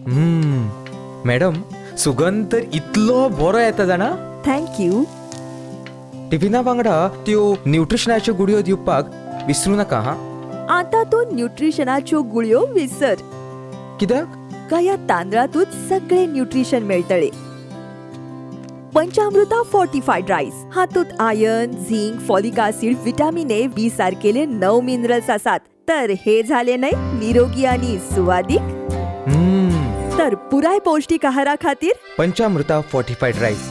Madam, सुगंध तर इतलो बरो येता जाणा. Thank you. टिफिना वांगडा त्यो न्यूट्रिशनाच्यो गुळयो दिवपाक विसरू नाका हा. आता तूं न्यूट्रिशनाच्यो गुळयो विसर. कित्याक? कया तांदळातूच सगळे न्यूट्रिशन मेळटले. पंचामृता फोर्टिफायड रायस हातूंत iron, zinc, folic acid, vitamin A, B सारकेले 9 minerals आसात. तर हे झाले न्हय निरोगी आणि सुवादीक. तर पुराय पौष्टिक आहारा खातीर पंचामृता फोर्टिफायड रायस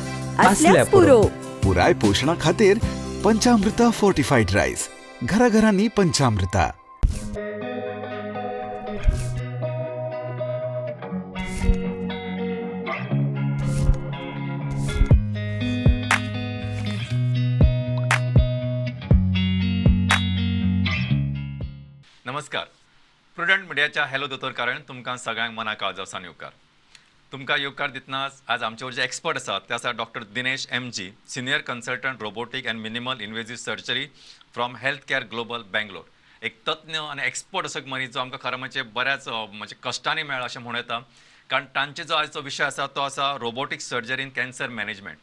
असल्याच पुरो. पुराय पोशणा खातीर पंचामृता फोर्टिफायड रायस. घराघरांनी पंचामृता. नमस्कार. प्रुडंट मिडियाच्या हॅलो दोतोर कारण तुमकां सगळ्यांक मना काळजासान येवकार. तुमकां येवकार दितना आज आमचे जे एक्सपर्ट आसात ते आसा doctor Dinesh M G, senior consultant robotic and minimal invasive surgery from health care global Bangalore. एक तज्ञ आनी एक्सपर्ट असो एक मनीस जो आमकां खरें म्हणजे बऱ्याच म्हणजे कश्टांनी मेळ्ळा अशें म्हणूं येता, कारण तांचे जो आयचो विशय आसा तो आसा robotic surgery in cancer management.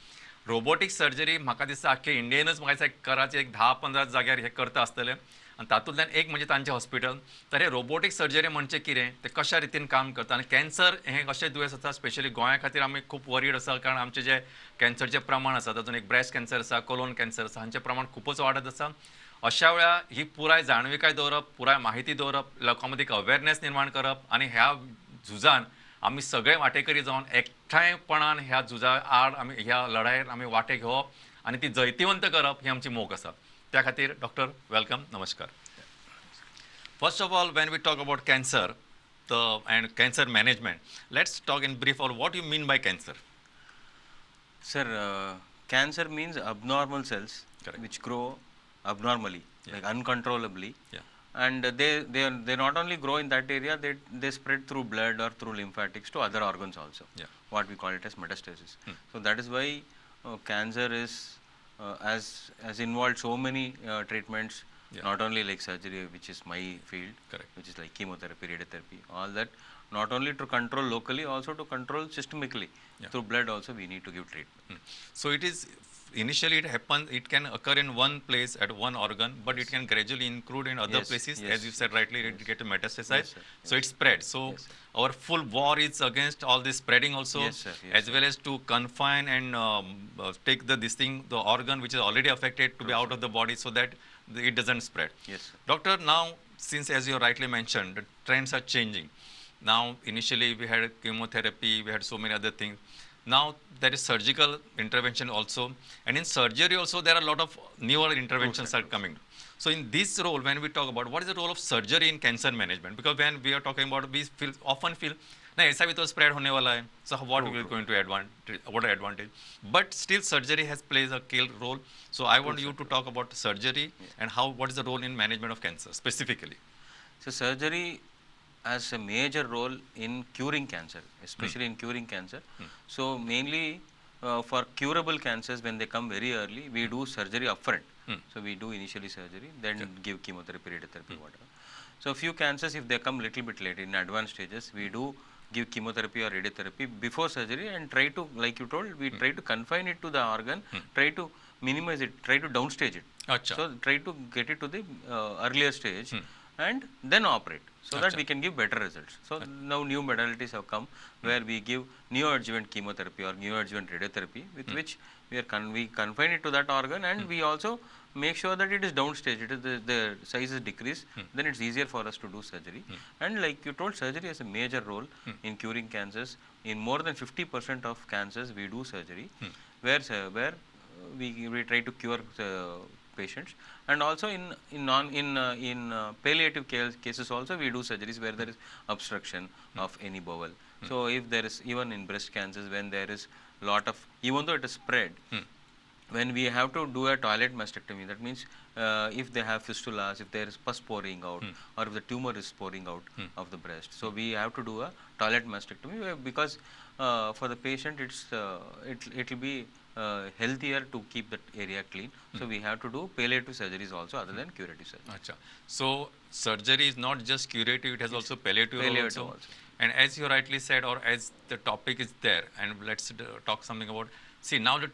Robotic surgery म्हाका दिसता आख्खे इंडियेनूच म्हाका दिसता कराचे एक 10-15 जाग्यार हे करता आसतले आनी तातूंतल्यान एक म्हणजे तांचें हॉस्पिटल. तर हे रोबोटीक सर्जरी म्हणजे कितें, ते कशा रितीन काम करता आनी कॅन्सर हें अशें दुयेंस आसा स्पेशली गोंया खातीर आमी खूब वरीड आसा, कारण आमचे जे कॅन्सरचें प्रमाण आसा तातूंत एक ब्रेस्ट कॅन्सर आसा, कोलोन कॅन्सर आसा, हांचें प्रमाण खुबूच वाडत आसा. अशा वेळार ही पुराय जाणविकाय दवरप, पुराय माहिती दवरप, लोकां मदीं एक अवेरनेस निर्माण करप आनी ह्या झुजान आमी सगळे वांटेकरी जावन एकठांयपणान ह्या झुजा आड आमी ह्या लढायेर आमी वांटे घेवप आनी ती जैतिवंत करप ही आमची मोख आसा. त्या खातीर डॉक्टर welcome, नमस्कार. First of all, when we talk about cancer and cancer management, let's talk in brief or what you mean by cancer. Sir, cancer means abnormal cells which grow abnormally, like uncontrollably. And they not only grow in that area, they spread through blood or through lymphatics to other organs also. What we call it as metastasis. So that is why cancer is has involved so many treatments, not only like surgery, which is my field, which is like chemotherapy, radiotherapy, all that, not only to control locally, also to control systemically. Through blood also we need to give treatment. So it is initially it happens, it can occur in one place at one organ, but it can gradually include in other places. As you said rightly, it get metastasized. So it spreads. So our full war is against all this spreading also, as well as to confine and take the this thing, the organ which is already affected to be out of the body so that it doesn't spread. Doctor, now since as you rightly mentioned, the trends are changing. Now initially we had chemotherapy, we had so many other things. Now there is surgical intervention also, and in surgery also there are a lot of newer interventions are coming. So in this role, when we talk about what is the role of surgery in cancer management, because when we are talking about, we feel often feel nahi aisa bhi to spread hone wala hai, so what we are going to advantage, what advantage, but still surgery has plays a key role. So I want you to talk about surgery and how, what is the role in management of cancer specifically. So surgery has a major role in curing cancer, especially in curing cancer. So mainly for curable cancers, when they come very early, we do surgery upfront. So we do initially surgery, then give chemotherapy, radiotherapy, whatever. So few cancers, if they come little bit late in advanced stages, we do give chemotherapy or radiotherapy before surgery and try to, like you told, we try to confine it to the organ, try to minimize it, try to downstage it. So try to get it to the earlier stage and then operate, so that we can give better results. So now new modalities have come where we give neoadjuvant chemotherapy or neoadjuvant radiotherapy, with which we are we confine it to that organ, and we also make sure that it is downstaged, it is the size is decreased, then it's easier for us to do surgery. And like you told, surgery has a major role in curing cancers. In more than 50% of cancers we do surgery, where we try to cure patients, and also in palliative cases also we do surgeries where there is obstruction of any bowel. So if there is, even in breast cancers, when there is lot of, even though it is spread, When we have to do a toilet mastectomy, that means if they have fistulas, if there is pus pouring out, or if the tumor is pouring out of the breast. So we have to do a toilet mastectomy because for the patient it's it will be healthier to keep that area clean. So we have to do palliative surgeries also other than curative surgery. Acha. So surgery is not just curative, it has also palliative role also. And as you rightly said, or as the topic is there, and let's talk something about, see, now the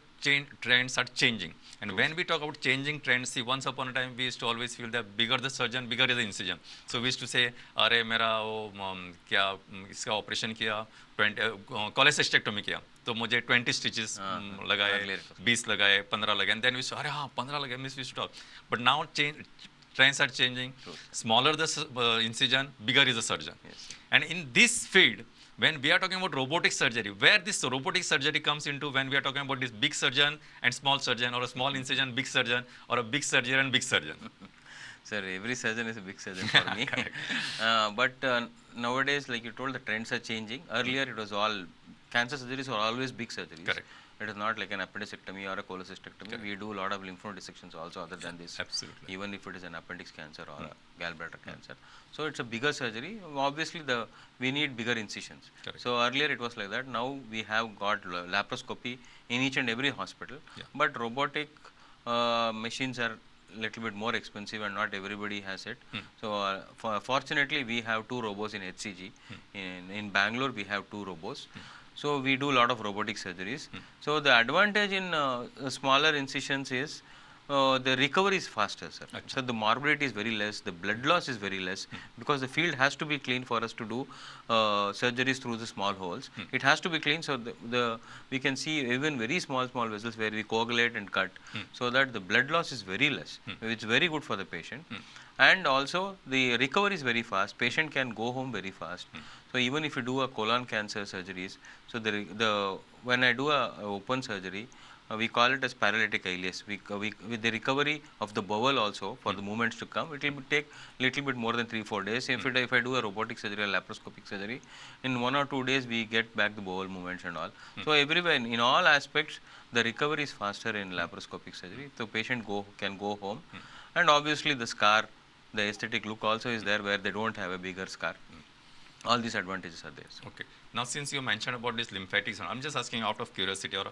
trends are changing. And when we talk about changing trends, see, once upon a time, we used to always feel that bigger the surgeon, bigger is the incision. So we used to say, अरे मेरा वो क्या इसका operation किया, cholecystectomy किया, तो मुझे 20 stitches लगाए, 20 लगाए, 15 लगाए, and then we say, अरे हाँ 15 लगाए, means we used to talk. But now trends are changing. True. Smaller the incision, bigger is the surgeon. Yes. And in this field, when we are talking about robotic surgery, where this robotic surgery comes into when we are talking about this big surgeon and small surgeon, or a small incision, big surgeon, or a big surgeon and big surgeon? Sir, every surgeon is a big surgeon for me. But nowadays, like you told, the trends are changing. Earlier, it was all, cancer surgeries were always big surgeries. Correct. It is not like an appendicectomy or a cholecystectomy. Correct. We do a lot of lymph node dissections also other than this. Absolutely. Even if it is an appendix cancer or a gallbladder cancer. So it's a bigger surgery. Obviously, we need bigger incisions. Correct. So earlier it was like that. Now we have got laparoscopy in each and every hospital. Yeah. But robotic machines are little bit more expensive and not everybody has it. So fortunately, we have 2 robots in HCG. In Bangalore, we have 2 robots. So we do a lot of robotic surgeries. So the advantage in smaller incisions is the recovery is faster, sir. Achha. So the morbidity is very less, the blood loss is very less, because the field has to be clean for us to do surgeries through the small holes. It has to be clean, so we can see even very small vessels where we coagulate and cut, so that the blood loss is very less. It's very good for the patient. And also the recovery is very fast. Patient can go home very fast. So even if you do a colon cancer surgeries, so when I do a open surgery, we call it as paralytic ileus. With the recovery of the bowel also, for the movements to come, it will take little bit more than 3-4 days. If I do a robotic surgery or laparoscopic surgery, in 1 or 2 days we get back the bowel movements and all. So everywhere, in all aspects, the recovery is faster in laparoscopic surgery. So patient can go home, and obviously the scar, the aesthetic look also is there where they don't have a bigger scar. All these advantages are there. So. Okay. Now, since you mentioned about this lymphatics, I'm just asking out of curiosity or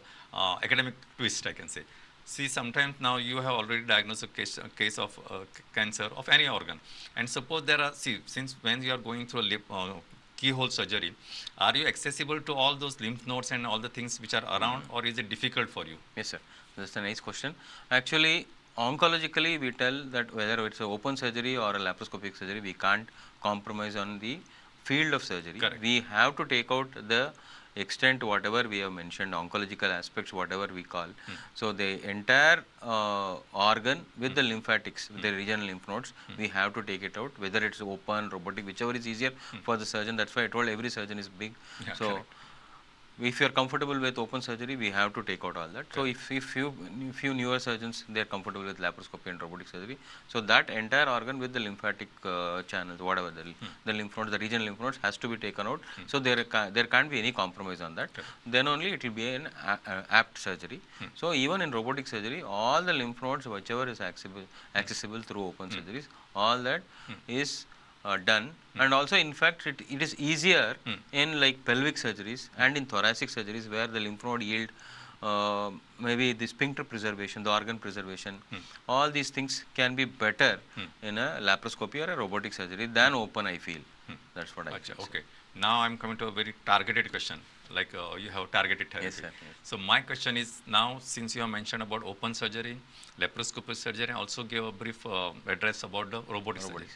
academic twist, I can say. See, sometimes now you have already diagnosed a case of cancer of any organ. And suppose there are, see, since when you are going through a keyhole surgery, are you accessible to all those lymph nodes and all the things which are around, or is it difficult for you? Yes, sir. That's a nice question. Actually, oncologically, we tell that whether it's an open surgery or a laparoscopic surgery, we can't compromise on the field of surgery. Correct. We have to take out the extent whatever we have mentioned, oncological aspects, whatever we call. So the entire organ with the lymphatics, with the regional lymph nodes, we have to take it out, whether it's open, robotic, whichever is easier for the surgeon. That's why I told every surgeon is big. Yeah, so correct. If you are comfortable with open surgery, we have to take out all that. So if few newer surgeons, they are comfortable with laparoscopy and robotic surgery. So that entire organ with the lymphatic channels, whatever the lymph nodes, the regional lymph nodes has to be taken out. So there can't be any compromise on that. Then only it will be an apt surgery. So even in robotic surgery, all the lymph nodes, whichever is accessible through open surgeries, all that is done. And also, in fact, it is easier in like pelvic surgeries and in thoracic surgeries where the lymph node yield, maybe the sphincter preservation, the organ preservation, all these things can be better in a laparoscopy or a robotic surgery than open, I feel. That's what I feel. Okay. Now I'm coming to a very targeted question, like you have targeted therapy. Yes, sir. Yes. So my question is now, since you have mentioned about open surgery, laparoscopic surgery, and also gave a brief address about the robotic surgery.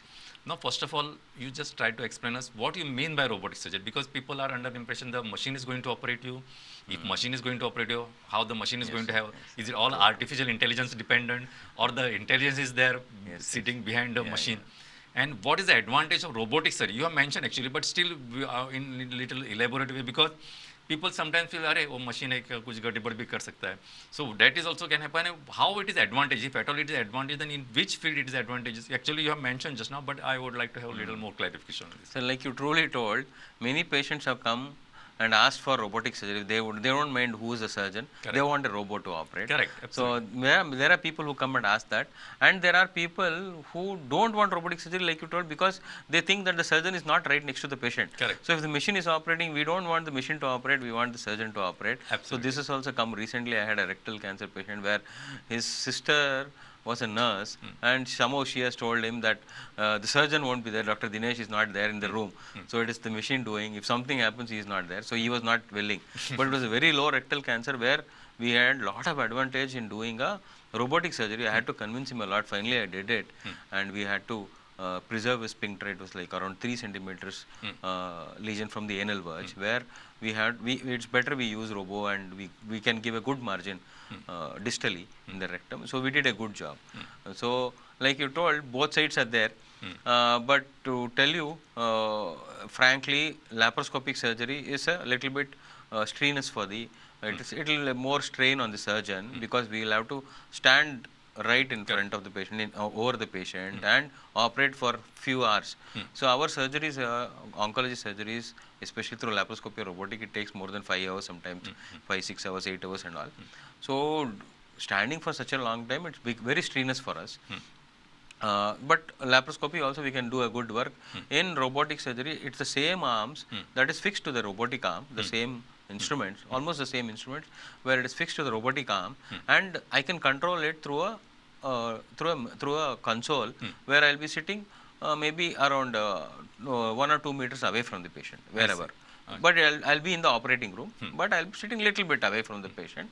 Now, first of all, you just try to explain us what you mean by robotic surgery, because people are under the impression the machine is going to operate you. If machine is going to operate you, how the machine is going to have, is it all artificial intelligence dependent, or the intelligence is there sitting behind the machine? Yeah. And what is the advantage of robotic surgery? You have mentioned actually, but still we are in little elaborate way, because people sometimes feel, "Arey, wo machine hai, kuch gadbad bhi kar sakta hai." So that is also can happen. How it is advantage? If at all it is advantage, then in which field it is advantageous? Actually, you have mentioned just now, but I would like to have a little more clarification on this. So, like you truly told, many patients have come and ask for robotic surgery. They don't mind who is the surgeon. Correct. They want a robot to operate. Correct. Absolutely. So there are people who come and ask that, and there are people who don't want robotic surgery, like you told, because they think that the surgeon is not right next to the patient. Correct. So if the machine is operating, we don't want the machine to operate, we want the surgeon to operate. Absolutely. So this has also come recently. I had a rectal cancer patient where his sister was a nurse, and somehow she has told him that the surgeon won't be there, Dr. Dinesh is not there in the room. So it is the machine doing. If something happens, he is not there. So he was not willing. But it was a very low rectal cancer where we had lot of advantage in doing a robotic surgery. I had to convince him a lot. Finally, I did it, and we had to preserve his sphincter. It was like around 3 centimeters lesion from the anal verge, where we had, it's better we use robo, and we can give a good margin distally in the rectum. So we did a good job. So like you told, both sides are there. But to tell you, frankly, laparoscopic surgery is a little bit strenuous for the, it will more strain on the surgeon, because we will have to stand right in front of the patient, over the patient, and operate for few hours. So our surgeries, oncology surgeries, especially through laparoscopy or robotic, it takes more than 5 hours sometimes, 5, 6 hours, 8 hours and all. So standing for such a long time, it's very strenuous for us. But laparoscopy also we can do a good work. In robotic surgery, it's the same arms that is fixed to the robotic arm, the same instruments, almost the same instruments, where it is fixed to the robotic arm, and I can control it through a console where I'll be sitting maybe around 1 or 2 meters away from the patient, wherever. Okay. But I'll be in the operating room, but I'll be sitting little bit away from the patient,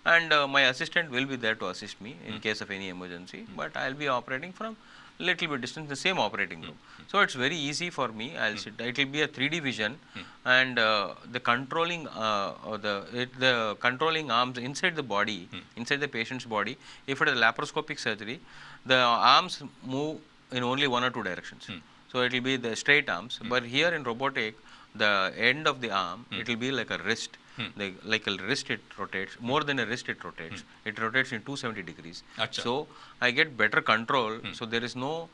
and my assistant will be there to assist me in case of any emergency, but I'll be operating from little bit distance, the same operating room. So it's very easy for me. I'll sit. It will be a 3D vision, and the controlling the controlling arms inside the body, inside the patient's body. If it is laparoscopic surgery, the arms move in only 1 or 2 directions. So it will be the straight arms. But here in robotic, the end of the arm, it will be like a wrist. Like a wrist, it rotates. More than a wrist, it rotates. It rotates in 270 degrees. Achha. So I get better control. So there is no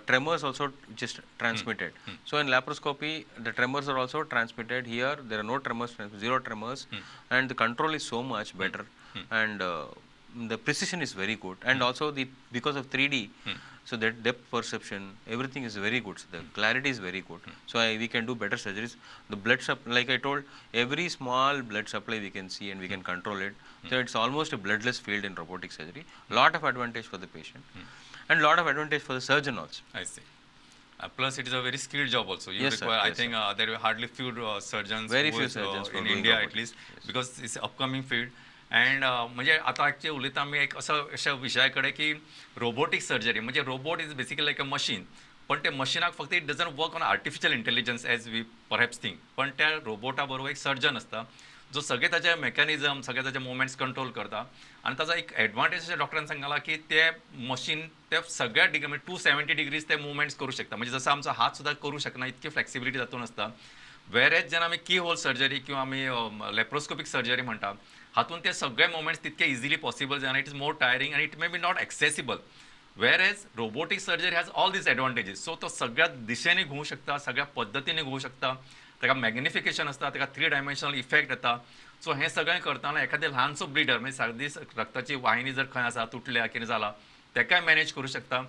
tremors also just transmitted. So in laparoscopy, the tremors are also transmitted. Here there are no tremors, zero tremors, and the control is so much better. And the precision is very good, and also the because of 3D, so that depth perception, everything is very good. So the clarity is very good. So we can do better surgeries. The blood supply, like I told, every small blood supply we can see and we can control it. So it's almost a bloodless field in robotic surgery. Lot of advantage for the patient, and lot of advantage for the surgeon also. I see. Plus, it is a very skilled job also. You yes, require, sir. I Yes, think sir. There are hardly few surgeons. Very few surgeons in India at least, yes. Because it's an upcoming field. And म्हणजे आता actually उलयता आमी एक असो अशा विशया कडेन की रोबोटीक सर्जरी म्हणजे robot is basically like a machine, पण ते मशिनाक फक्त it doesn't work on artificial intelligence as we perhaps think, पण त्या रोबोटा बरोबर एक सर्जन आसता जो सगळे ताचे मेकॅनिजम, सगळे ताचे मुवमेंट्स कंट्रोल करता. आनी ताजो एक एडवांटेज अशें डॉक्टरान सांगला की ते मशीन ते सगळ्या डिग्री म्हणजे 270 डिग्रीज ते मुवमेंट्स करूं शकता, म्हणजे जसो आमचो हात सुद्दां करूं शकना इतकी फ्लेक्सिबिलिटी तातूंत आसता. वेरेज जेन्ना आमी की होल सर्जरी किंवा आमी लॅप्रोस्कोपीक सर्जरी म्हणटा हातून ते सगळे मुवमेंट्स तितके इजिली पॉसिबल जायना, it is more tiring आनी it may be not accessible. Whereas robotic surgery has all these advantages. So तो सगळ्या दिशेने घुवूं शकता, सगळ्या पद्दतीने घुवूं शकता, ताका मॅग्निफिकेशन आसता, ताका 3 डायमेन्शनल इफेक्ट येता. सो हें सगळें करतना एखादें ल्हानसो ब्लिडर म्हणजे सादी रक्ताची वाहिनी जर खंय आसा तुटल्या कितें जाला ताकाय मॅनेज करूं शकता.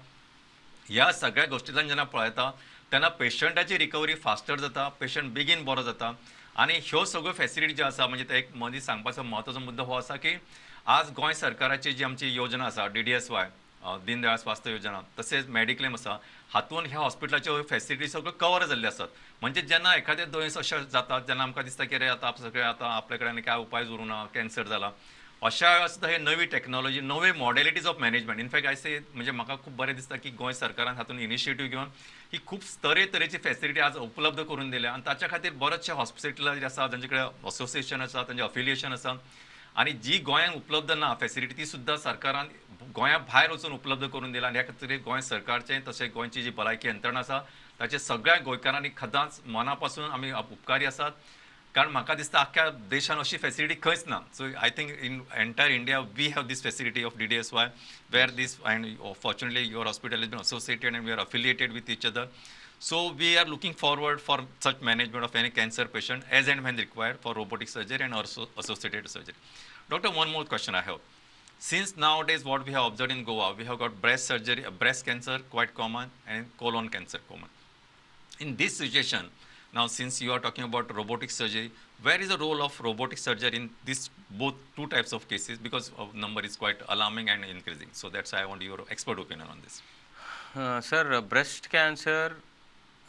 ह्या सगळ्या गोश्टींतल्यान जेन्ना पळयता तेन्ना पेशंटाची रिकवरी फास्टर जाता, पेशंट बेगीन बरो जाता. आनी ह्यो सगळ्यो फेसिलिटी ज्यो आसा म्हणजे ते एक मदीं सांगपाचो म्हत्वाचो मुद्दो हो आसा की आज गोंय सरकाराची जी आमची योजना आसा DDSY Deendayal स्वास्थ्य योजना तसेच मेडिक्लेम आसा, हातून ह्या हॉस्पिटलाच्यो फेसिलिटी सगळ्यो कवर जाल्ल्यो आसात. म्हणजे जेन्ना एखादें दुयेंस अशें जाता जेन्ना आमकां दिसता की अरे आतां सगळें आतां आपल्या कडेन काय उपाय उरूंक ना, कॅन्सर जाला, अशा वेळार सुद्दां हे नवी टॅक्नॉलॉजी, नवे modalities of management. In fact I say म्हणजे म्हाका खूब बरें दिसता की गोंय सरकारान हातून इनिशिएटीव घेवन ही खूब तरेतरेची फेसिलिटी आज उपलब्ध करून दिल्या आनी ताच्या खातीर बरेचशे हॉस्पिटलां जे आसा तांचे कडेन असोसिएशन आसा, तांचें अफिलिएशन आसा आनी जी गोंयांत उपलब्ध ना फेसिलिटी ती सुद्दां सरकारान गोंया भायर वचून उपलब्ध करून दिल्या. आनी ह्या खातीर गोंय सरकारचें तशें गोंयची जी भलायकी यंत्रणा आसा ताचे सगळ्या गोंयकारांनी सदांच मना पासून आमी उपकारी आसात, कारण म्हाका दिसता आख्ख्या देशान अशी फेसिलिटी खंयच ना. So I think in entire India we have this facility of DDSY where this, and fortunately your hospital is been associated and we are affiliated with each other. So we are looking forward for such management of any cancer patient as and when required for robotic surgery and also associated surgery. Doctor, one more question I have. Since nowadays what we have observed in Goa, we have got breast surgery, breast cancer quite common and colon cancer common. In this situation, now since you are talking about robotic surgery, where is the role of robotic surgery in this both two types of cases, because of number is quite alarming and increasing. So that's why I want your expert opinion on this. Sir, breast cancer,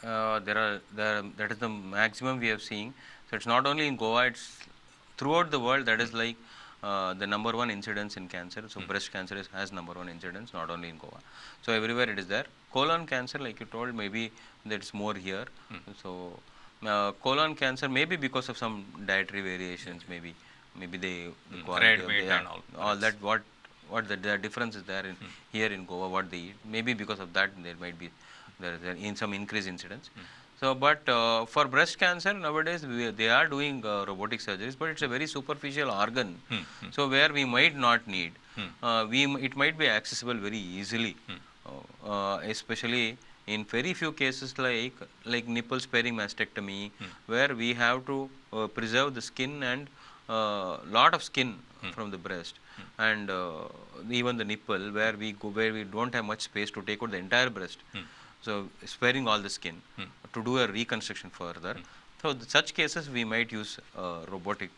that is the maximum we have seen. So it's not only in Goa, it's throughout the world. That is like the number one incidence in cancer. So breast cancer has number one incidence, not only in Goa. So everywhere it is there. Colon cancer, like you told, maybe that's more here. So colon cancer, maybe because of some dietary variations, maybe they the red meat and all that, what the difference is there in here in Goa, what they eat, maybe because of that there might be there is in some increased incidence. So, but for breast cancer nowadays they are doing robotic surgeries, but it's a very superficial organ. So where we might not need, it might be accessible very easily, especially in very few cases like nipple sparing mastectomy, where we have to preserve the skin and lot of skin from the breast, and even the nipple, where we go, where we don't have much space to take out the entire breast. So sparing all the skin to do a reconstruction further. So such cases we might use robotic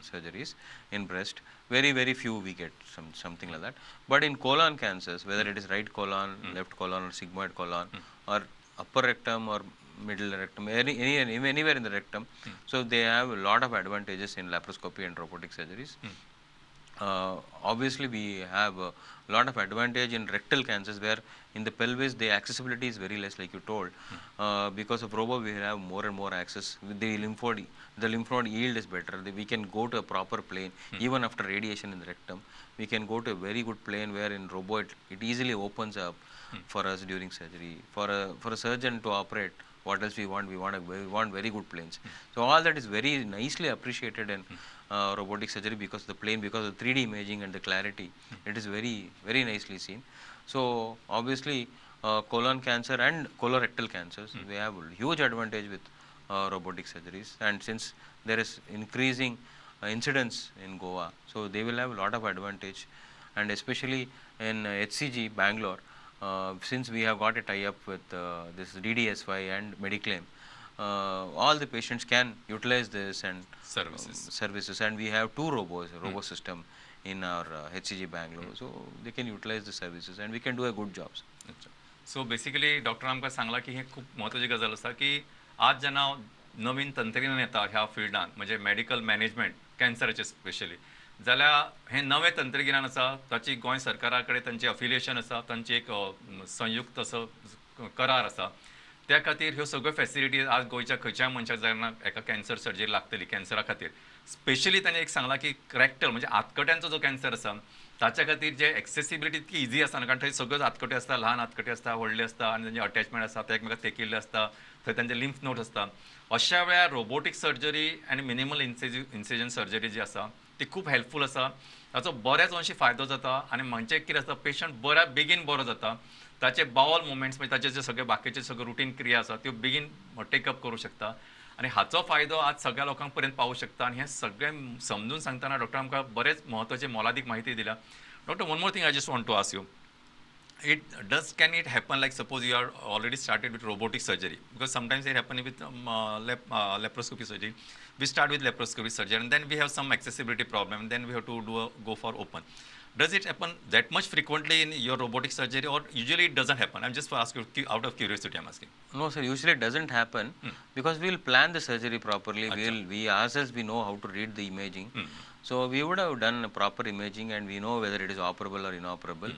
surgeries in breast. Very, very few we get something like that. But in colon cancers, whether it is right colon, left colon, or sigmoid colon, or upper rectum or middle rectum, anywhere in the rectum, so they have a lot of advantages in laparoscopy and robotic surgeries. Obviously, we have a lot of advantage in rectal cancers, where in the pelvis the accessibility is very less, like you told. Because of robo, we have more and more access. With the lymph node yield is better. We can go to a proper plane, even after radiation in the rectum. We can go to a very good plane where in robo it easily opens up for us during surgery. For a surgeon to operate, what else we want? We want very good planes. So all that is very nicely appreciated in robotic surgery, because the plane, because of 3D imaging and the clarity, it is very, very nicely seen. So obviously, colon cancer and colorectal cancers, we have a huge advantage with robotic surgeries. And since there is increasing incidence in Goa, so they will have a lot of advantage. And especially in HCG Bangalore, since we have got a tie-up with this DDSY and Mediclaim, all the patients can utilize this and services. And we have two robots, robo system in our HCG Bangalore, so they can utilize the services and we can do a good job. So basically, doctor आमकां सांगला की हे खूब महत्वाची गजाल आसा की आज जेन्ना नवीन तंत्रज्ञान येता ह्या फिल्डान, म्हणजे मेडिकल मॅनेजमेंट कॅन्सराचे स्पेशली, जाल्यार हें नवें तंत्रगिन्यान आसा ताची गोंय सरकारा कडेन तांचें अफिलिएशन आसा, तांची एक संयुक्त असो करार आसा. त्या खातीर ह्यो सगळ्यो फॅसिलिटीज आज गोंयच्या खंयच्याय मनशाक जेन्ना एका कॅन्सर सर्जरी लागतली कॅन्सरा खातीर, स्पेशली ताणें एक सांगलां की रॅक्टल म्हणजे आतकट्यांचो जो कॅन्सर आसा ताच्या खातीर जे एक्सेसिबिलिटी इतकी इजी आसना, कारण थंय सगळ्योच आतकट्यो आसता, ल्हान आतकट्यो आसता, व्हडल्यो आसता, आनी तांचे अटॅचमेंट आसता, ते एकमेकाक तेकिल्ले आसता, थंय तांचे लिम्फ नोड्स आसता. अशा वेळार रोबोटीक सर्जरी आनी मिनिमल इन्सिजन सर्जरी जी आसा ती खूब हेल्पफूल आसा. ताचो बऱ्याच अंशी फायदो जाता आनी म्हणजे कितें आसता, पेशंट बऱ्या बेगीन बरो जाता, ताचे बावल मुवमेंट्स म्हणजे ताचे जे सगळे बाकीचे सगळे रुटीन क्रिया आसा त्यो बेगीन टेकअप करूं शकता आनी हाचो फायदो आज सगळ्या लोकांक पर्यंत पावूं शकता. आनी हें सगळें समजून सांगतना डॉक्टर आमकां बरेच म्हत्वाची मोलादीक म्हायती दिल्या. Doctor, one more thing I just want to ask you, it does, can it happen like suppose you are already started with robotic surgery, because sometimes it happen with laparoscopy surgery, we start with laparoscopy surgery and then we have some accessibility problem and then we have to do go for open. Does it happen that much frequently in your robotic surgery, or usually it doesn't happen? I'm just asking out of curiosity, I'm asking. No sir, usually it doesn't happen because we'll plan the surgery properly. We ourselves, we know how to read the imaging. So we would have done a proper imaging and we know whether it is operable or inoperable.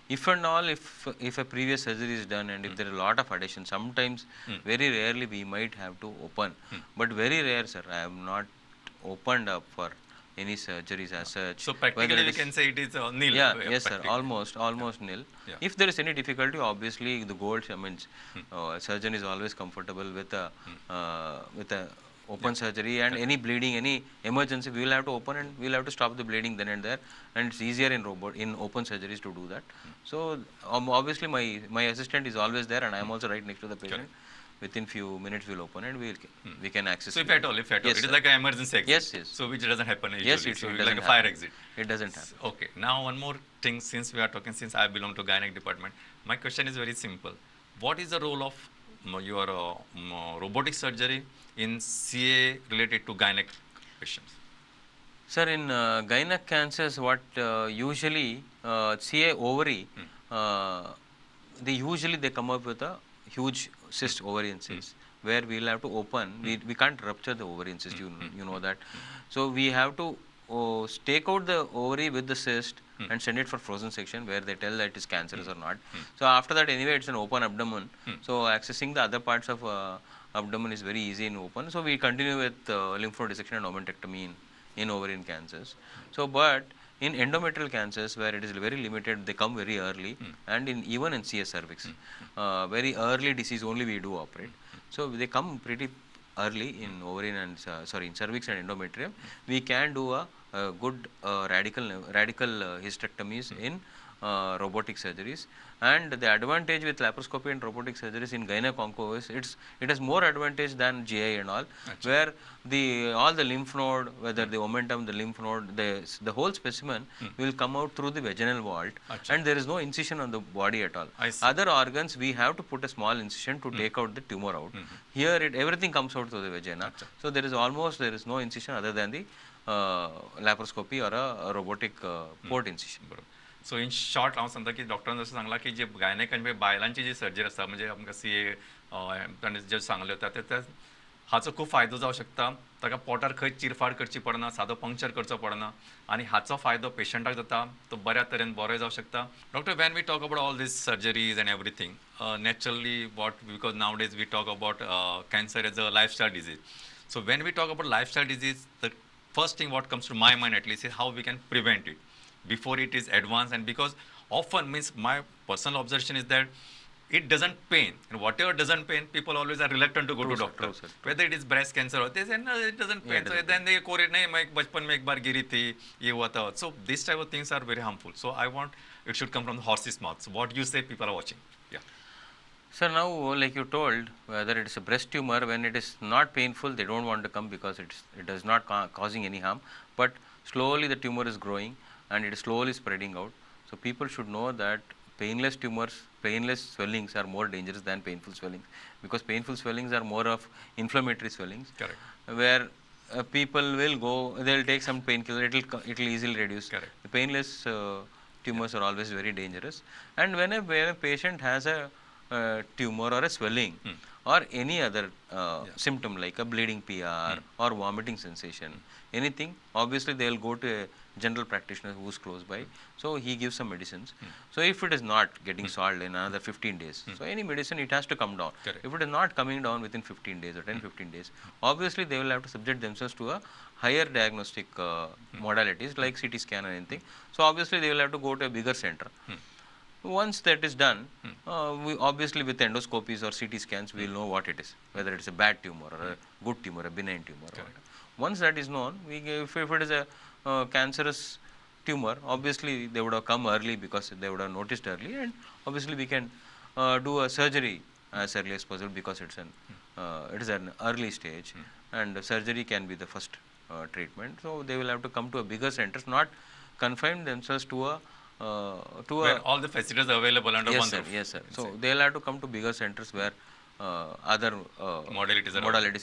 If and all, if a previous surgery is done and if there are a lot of adhesion, sometimes very rarely we might have to open. But very rare sir, I have not opened up for any surgeries as such. So practically we can say it is nil. Yeah, yes sir, almost nil. Yeah. If there is any difficulty, obviously the goal, I mean, surgeon is always comfortable with a open surgery, and any bleeding, any emergency, we will have to open and we will have to stop the bleeding then and there, and it's easier in open surgeries to do that. So obviously my assistant is always there and I am also right next to the patient. Within few minutes we'll open and we can access. So if at all, yes, it is like an emergency exit. Yes, yes. So which doesn't happen usually. Yes, it so doesn't like a fire exit. It doesn't happen. Okay. Now one more thing, since we are talking, since I belong to gynec department, my question is very simple. What is the role of your robotic surgery in CA related to gynec patients? Sir, in gynec cancers, what usually CA ovary, they come up with a huge cyst, ovarian cyst, where we will have to open. We can't rupture the ovarian cyst, you know that. So we have to take out the ovary with the cyst and send it for frozen section, where they tell that it is cancerous or not. So after that, anyway, it's an open abdomen. So accessing the other parts of abdomen is very easy in open. So we continue with lymph node dissection and omentectomy in ovarian cancers. So, but in endometrial cancers, where it is very limited, they come very early, and in even in CS cervix, very early disease only we do operate. So they come pretty early in ovarian and in cervix and endometrium. We can do a good radical hysterectomies in robotic surgeries. And the advantage with laparoscopy and robotic surgeries in gynec onco is it has more advantage than GI and all, where the all the lymph node, whether the omentum, the lymph node, the whole specimen will come out through the vaginal vault, and there is no incision on the body at all. Other organs we have to put a small incision to take out the tumor out. Here everything comes out through the vagina, so there is no incision other than the laparoscopy or a robotic port incision. So in short हांव सांगता की डॉक्टरान जशें सांगलां की जे गायनेकांचे म्हणजे बायलांची जी surgery आसता, म्हणजे आमकां सी ए ताणें जे सांगलें त्या हाचो खूब फायदो जावं शकता. ताका पोटार खंय चिरफाड करची पडना, सादो पंक्चर करचो पडना, आनी हाचो फायदो पेशंटाक जाता, तो बऱ्या तरेन बरो जावं शकता. Doctor, when we talk about all these surgeries and everything, naturally what, because nowadays we talk about cancer as a lifestyle disease. So when we talk about lifestyle disease, the first thing what comes to my mind at least is how we can prevent it before it is advanced. And because often, means my personal observation is that it doesn't pain, and whatever doesn't pain, people always are reluctant to go to doctor. True, sir. Whether it is breast cancer or they say no, it doesn't pain. So then they correlate, nahi, main bachpan mein ek baar giri thi, ye hua tha. So these type of things are very harmful. So I want it should come from the horse's mouth. So what you say, people are watching. Yeah. Sir, now like you told, whether it is a breast tumor, when it is not painful, they don't want to come because it does not causing any harm. But slowly the tumor is growing and it is slowly spreading out. So people should know that painless tumors, painless swellings are more dangerous than painful swellings, because painful swellings are more of inflammatory swellings. Correct. Where people will go, they will take some painkiller, it will easily reduce. Correct. The painless tumors are always very dangerous. And when a patient has a tumor or a swelling or any other symptom like a bleeding PR or vomiting sensation, anything, obviously they will go to a general practitioner who is close by. So he gives some medicines. So if it is not getting solved in another 15 days, so any medicine, it has to come down. Correct. If it is not coming down within 15 days or 10-15 days, obviously they will have to subject themselves to a higher diagnostic modalities like CT scan or anything. So obviously they will have to go to a bigger center. Once that is done, we obviously with endoscopies or CT scans, we will know what it is, whether it is a bad tumor or a good tumor, a benign tumor. Or once that is known, we give, if it is a cancerous tumor, obviously they would have come early because they would have noticed early, and obviously we can do a surgery as early as possible because it's an it is an early stage, and surgery can be the first treatment. So they will have to come to a bigger centers, not confine themselves to a where all the facilities are available under one roof. Yes, sir. So they will have to come to bigger centers where other modalities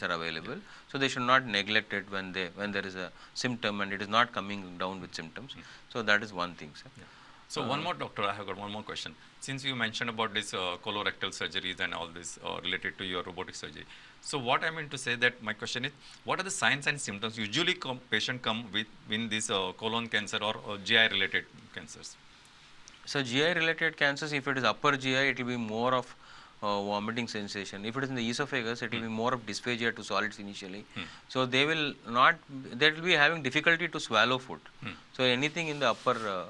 are available. So they should not neglect it when there is a symptom and it is not coming down with symptoms. So that is one thing, sir. Yeah. So one more, doctor, I have got one more question. Since you mentioned about this colorectal surgeries and all this related to your robotic surgery. So what I mean to say that my question is, what are the signs and symptoms usually patient come with in this colon cancer or GI related cancers? So GI related cancers, if it is upper GI, it will be more of vomiting sensation. If it is in the esophagus, it will be more of dysphagia to solids initially. So they will not, they will be having difficulty to swallow food. So anything in the upper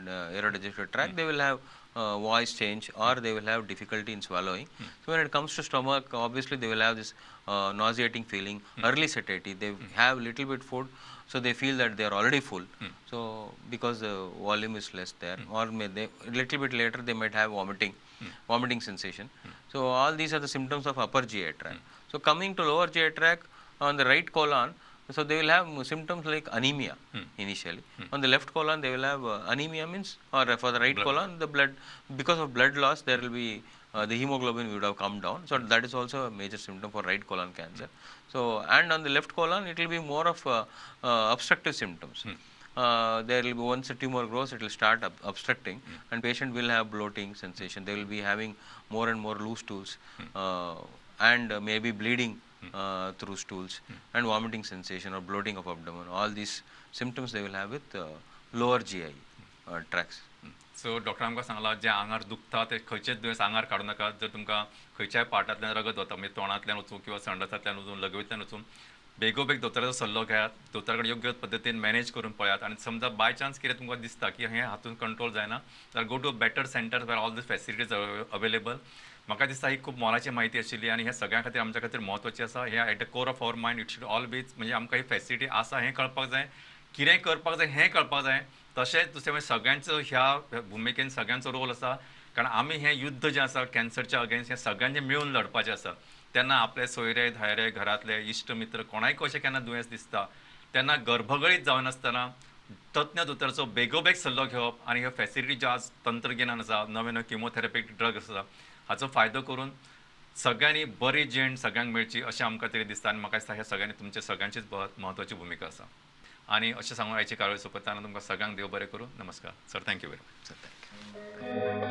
aerodigestive tract, they will have voice change or they will have difficulty in swallowing. So when it comes to stomach, obviously they will have this nauseating feeling, early satiety. They have little bit food, so they feel that they are already full. So because the volume is less there, or may they little bit later they might have vomiting sensation. So all these are the symptoms of upper GI tract. So coming to lower GI tract, on the right colon, so they will have symptoms like anemia initially. On the left colon, they will have anemia means, or for the right colon, the blood, because of blood loss, there will be the hemoglobin would have come down. So that is also a major symptom for right colon cancer. So, and on the left colon, it will be more of obstructive symptoms. There will be, once a tumor grows, it will start obstructing, and patient will have bloating sensation. They will be having more and more loose stools, and maybe bleeding through stools, and vomiting sensation or bloating of abdomen. All these symptoms they will have with lower GI tracts. So doctor आमकां सांगलां जें आंगार दुखता तें खंयचेच दुयेंस आंगार काडूं नाका. जर तुमकां खंयच्याय पार्टांतल्यान रगत वता, म्हणजे तोंडांतल्यान वचूं किंवा संडासांतल्यान वचूं, लघवींतल्यान वचूं, बेगोबेग दोतोराचो सल्लो घेयात, दोतोरा कडेन योग्य पद्दतीन मॅनेज करून पळयात. आनी समजा बाय चान्स कितें तुमकां दिसता की हें हातून कंट्रोल जायना जाल्यार go to a better centre where all the facilities are available. म्हाका दिसता ही खूब मोलाची म्हायती आशिल्ली आनी हें सगळ्यां खातीर आमच्या खातीर म्हत्वाची आसा. हें at the core of our mind it should always, म्हणजे आमकां ही फॅसिलिटी आसा हें कळपाक जाय, कितें करपाक जाय हें कळपाक जाय. तशेंच दुसरें म्हणजे सगळ्यांचो ह्या भुमिकेन सगळ्यांचो रोल आसा, कारण आमी हें युद्ध जें आसा कॅन्सरच्या अगेन्स्ट हें सगळ्यांचें मेळून लढपाचें आसा. तेन्ना आपले सोयरे धायरे घरांतले इश्ट मित्र कोणायक अशें केन्ना दुयेंस दिसता तेन्ना गर्भगळीत जायनासतना तज्ञ दोतोराचो बेगोबेग सल्लो घेवप आनी ह्यो फॅसिलिटी ज्यो आज तंत्रगिन्यान आसा, नवे नवे किमोथेरपी ड्रग आसा, हाचो फायदो करून सगळ्यांनी बरी जीण सगळ्यांक मेळची अशें आमकां तरी दिसता. आनी म्हाका दिसता ह्या सगळ्यांनी तुमच्या सगळ्यांचीच म्हत्वाची भुमिका आसा. आनी अशें सांगून आयची कार्यावळ सोंपयतना तुमकां सगळ्यांक देव बरें करूं. नमस्कार sir, thank you very much. Sir, thank you.